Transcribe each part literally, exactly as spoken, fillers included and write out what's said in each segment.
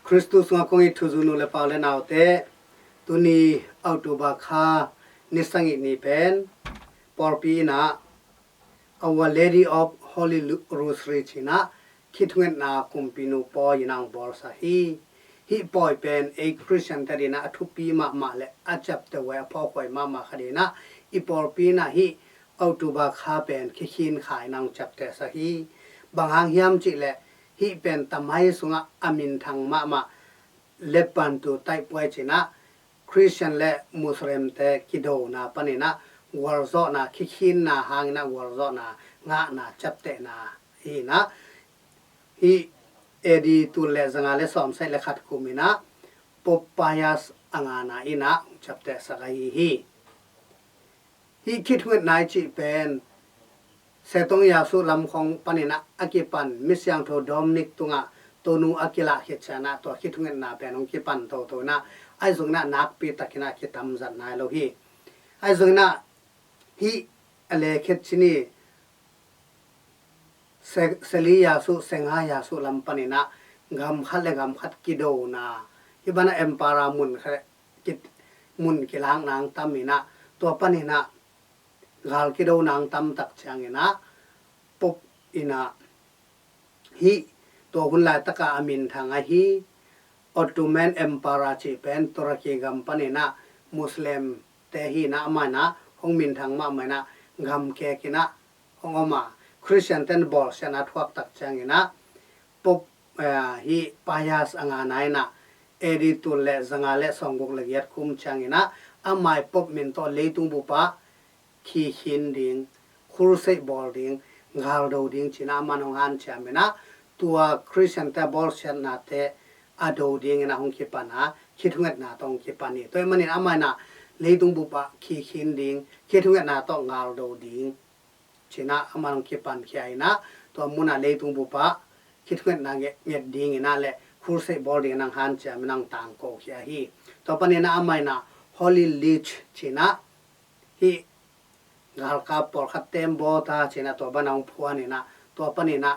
Khristu sungah kong it thuzui nu le pa u le naute, tuni October kha ni sagih ni pen pawlpi in ah Our Lady of Holy Lu-, Rosary ci-in ah khithuenna kumpinu pawi in ah hong bawlsak hi. Hih pawi pen ei Khristian te ading ah a thupi mahmah le a ciapteh huai, a phawk huai mahmah khat in ah i pawlpi in ah hih October kha pen khikhin kha in ah hong ciaptehsak hi. Bang hang hiam cih leh hih pen tamai sungah a minthang mahmah Lepanto Taihpuai ci-in ah Khristian le Muslim te kidona panin ah gualzawhna, khikhinna hangin ah gualzawhna ngahna ciaptehna hi in ah, hih A D tul le zanga le sawmsagih le khat kum in ah Pope Pius a ngana in ah ciaptehsak ahi hi. Hih khithuenna i cih pen Setong Yasu lam khawng panin ah a kipan, Misiangtho Dominic tungah Tonu a kilah khit ciangin ah tua khithuenna pen hong kipan toto in ah, ahi zongin ah nakpi takin ah kitamzat nai lo hi. Ahi zongin ah hih a lekhet ci ni, Se-, Seli Yasu, Senga Yasu lam panin ah gam khat le gam khat kidona, hih bana emperor mun khat kit-, mun kilakna hong tam in ah, tua panin ah gal kidona hong tam tak ciangin ah Pope in ah hih tua hun laitaka a minthang ahi Ottoman Emperor cih pen Turkey gam panin ah Muslim te hi in ah, amah in ah hong minthang mahmah in ah gam kek in ah hong om a, Khristian ten bawlsiatna thuak tak ciangin ah Pope, eh, hih Pius a ngana in ah A D tul le zanga le sawmguk le giat kum ciangin ah amah i Pope min tawh leitung bup ah khikhin ding, crusade bawl ding, galdo ding ci-in ah amah in hong hanciam in ah tua Khristian te bawlsiatna te a do dingin ah hong kipan a, khithuenna tawh hong kipan hi. Tua ahih manin amah in ah leitung bup ah khikhin ding, khithuenna tawh galdo ding ci-in ah amah in hong kipan khia in ah tua mun ah leitung bup ah khithuenna nget, nget dingin ah le crusade bawl dingin ah hong hanciam in ah hong tangko khia hi. Tua panin ah amah in ah Holy Leech ci-in ah hih galkap pawlkhat tembaw ta ci-in ah tua bana hong phuan in ah tua panin ah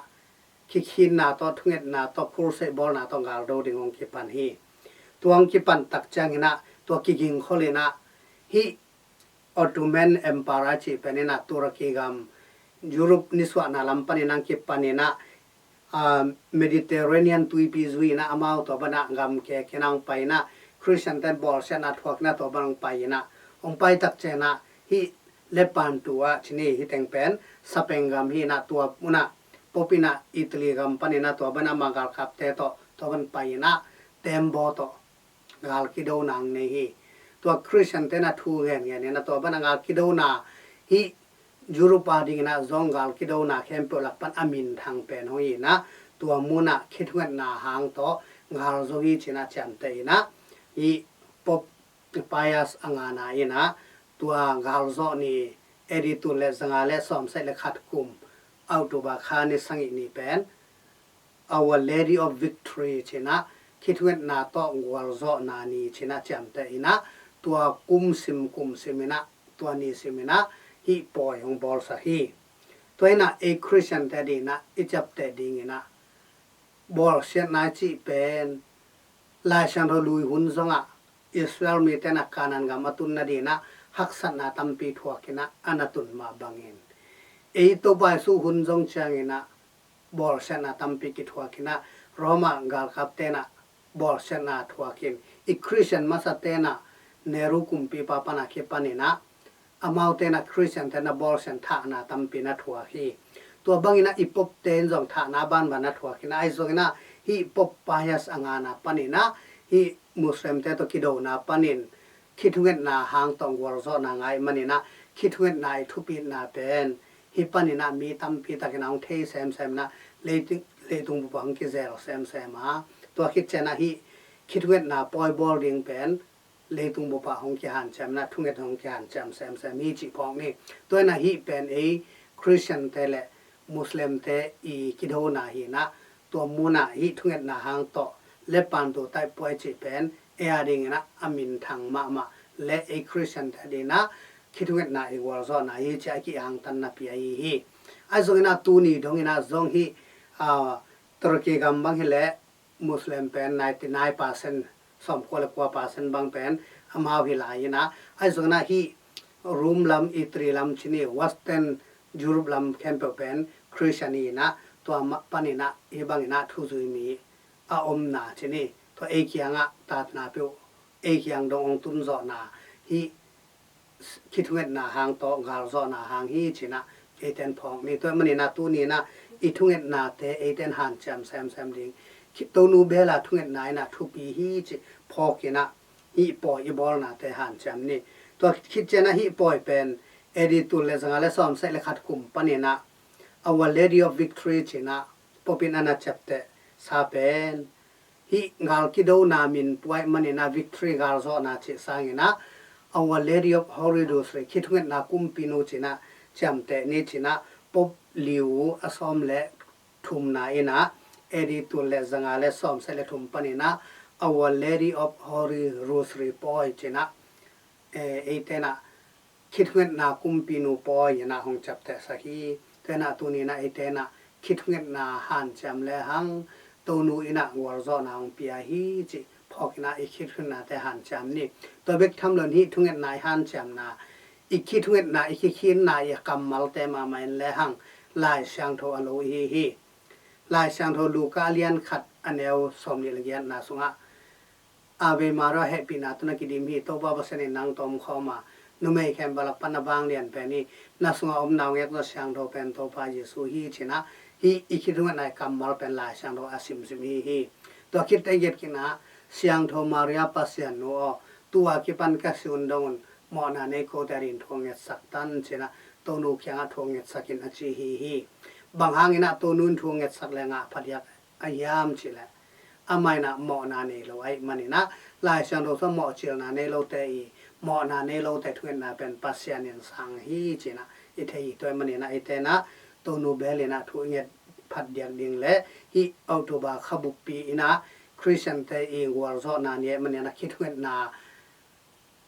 khikhinna tawh, thungetna tawh, crusade bawlna tawh galdo ding hong kipan hi. Tua hong kipan tak ciangin ah tua kigingkhol in ah hih Ottoman Emperor cih pen in ah Turkey gam, Europe nisuahna lam panin ah hong kipan in ah, ah, Mediterranean tuipi zui in ah amau tua bana gam kek in ah hong pai in ah Khristian ten bawlsiatna thuak in ah tua bana hong pai in ah, hong pai tak ciangin ah hih Lepanto ah ci ni, hih teng pen Spain gam hi in ah tua mun ah Pope in ah Italy gam panin ah tua bana amah galkapte tawh tua bana pai in ah tembaw tawh gal kidona hong nei hi. Tua Khristian ten ah thu ngen ngen in ah tua bana gal kidona hih Europe adingin ah zong gal kidona khempeuh lak pan a minthang pen hong hi in ah tua mun ah khithuenna hang tawh gal zo hi ci-in ah ciamteh in ah hih Pope Pius a ngana in ah tua galzawh ni, A D tul le zanga le sawmsagih le khat kum October kha ni sagih ni pen Our Lady of Victory ci-in ah khithuenna tawh gualzawhna ni ci-in ah ciamteh in ah tua kum sim kum sim in ah tua ni sim in ah hih pawi hong bawlsak hi. Tua in ah ei Khristian te adingin ah i ciapteh dingin ah bawlsiatna i cih pen Lai Siangtho lui hun zongah Israel mite in ah Kanaan gam a tun nadingin ah haksatna tampi thuak in ah a na tun mah bangin ei Topa Jesu hun zong ciangin ah bawlsiatna tampi kithuak in ah Roma galkapte in ah bawlsiatna thuak in i Khristian masate in ah Nero kumpipa pan a kipan in ah amaute in ah Khristian te in ah bawlsiat thahna tampi in ah thuak hi. Tua bangin ah i Pope te in zong thahna banban a thuak in ah ahi zongin ah hih Pope Pius a ngana panin ah hih Muslim te tawh kidona panin khithuenna hang tawh gualzawhna ngah ahih manin ah khithuenna i thupitna pen hih panin ah mi tampi takin ah hong thei semsem in ah leitung, leitung bup ah hong kizel semsem a, tua khit ciangin ah hih khithuenna pawi bawl ding pen leitung bup ah hong kihanciam in ah thunget hong kihanciam semsem hi cih phawk ni. Tua in ah hih pen ei Khristian te le Muslim te i kidona hi in ah tua mun ah hih thungetna hang tawh Lepanto Taihpuai cih pen ei adingin ah a minthang mahmah le ei Khristian te adingin ah khithuenna i gualzawhna hi ci-a i kihangtanna pi ahi hi. Ahi zongin ah tuni dongin ah zong hih, ah, Turkey gam bang hi leh Muslim pen ninety nine percent, sawmkua le kua percent bang pen amau hi lai inah, ahi zongin ah hih Rome lam, Italy lam ci ni, Western Europe lam khempeuh pen Christian hi inah, tua mah panin ah hih bangin ah thuzui mi a omna ci ni, tua ei kiangah tatna peuh, ei kiang dong hong tunzawhna, hih khithungetna hang tawh galzawhna hang hi ci inah eite in phawk ni. Tua ahih manin ah tuni inah i thungetnate eite in hanciam semsem ding, Tonu Bela thungetna inah thupi hi cih phawk inah hih pawi i bawlnate hanciam ni. Tua khit ciangin ah hih pawi pen A D tul le zanga le sawmsagih le khat kum panin ah Our Lady of Victory ci inah Pope in a na ciaptehsa pen, hih gal kidona min pua ahih manin ah Victory, galzawhna cih sangin ah Our Lady of Holy Rosary, khithungetna kumpinu ci inah ciamteh ni ci inah Pope Leo a sawm le thumna inah A D tul le zanga le sawmsagih le thum panin ah Our Lady of Holy Rosary pawi ci inah, eh, eite inah khithungetna kumpinu pawi inah hong ciaptehsak hi. Tua inah tuni inah eite inah khithungetna hanciam lehang Tonu inah gualzawhna hong pia hi cih phawk inah i khithungetnate hanciam ni. Tua bek tham loin hih thungetna i hanciamna, i khithungetna, i khikhinna i a kammalte mahmah in lehang Lai Siangtho a lo ihi hi. Lai Siangtho Luka a lian khat a neu sawmnih le giatna sungah Ave Maria, hehpihna tawh na kidim hi, Topa Pasian in nang tawh om khawm a, numei khempeuh lak pan na vanglian pen hi, na sungah om naungek tawh siangtho pen Topa Jesu hi ci inah, hih i khithungetna i kammal pen Lai Siangtho a simsim ihi hi. Tua khit teh i nget kik inah, Siangtho Maria Pasian nu aw, tu-a kipan ka si hun dong un, mawhna nei kote adingin thu ngetsak tan ci inah Tonu kiangah thu ngetsak in a ci ihi hi. Bang hang inah Tonu in thu ngetsak le ngah phadiak a hiam cih leh, amah inah mawhna nei lo ahih manin ah, Lai Siangtho sung mawhcilna nei lote i, mawhna nei lote thungetna pen Pasian in sang hi ci inah i thei hi. Tua ahih manin ah eite inah Tonu Bela inah thu i nget phadiak ding le hih October kha buppi inah Christian-te i gualzawhna ni ahih manin ah khithungetna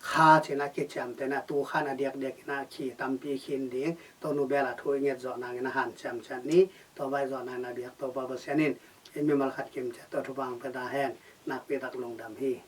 kha ci inah kiciamteh inah tu khan a diakdiak inah khi tampi khin ding, Tonu Bela thu i nget zawh nangin a hanciam ciat ni. Tua baih zawh nangin a biak Topa Pasian in i mimal khat kim ciat tawh thupha hong pia ta hen. Nakpi tak lungdam hi.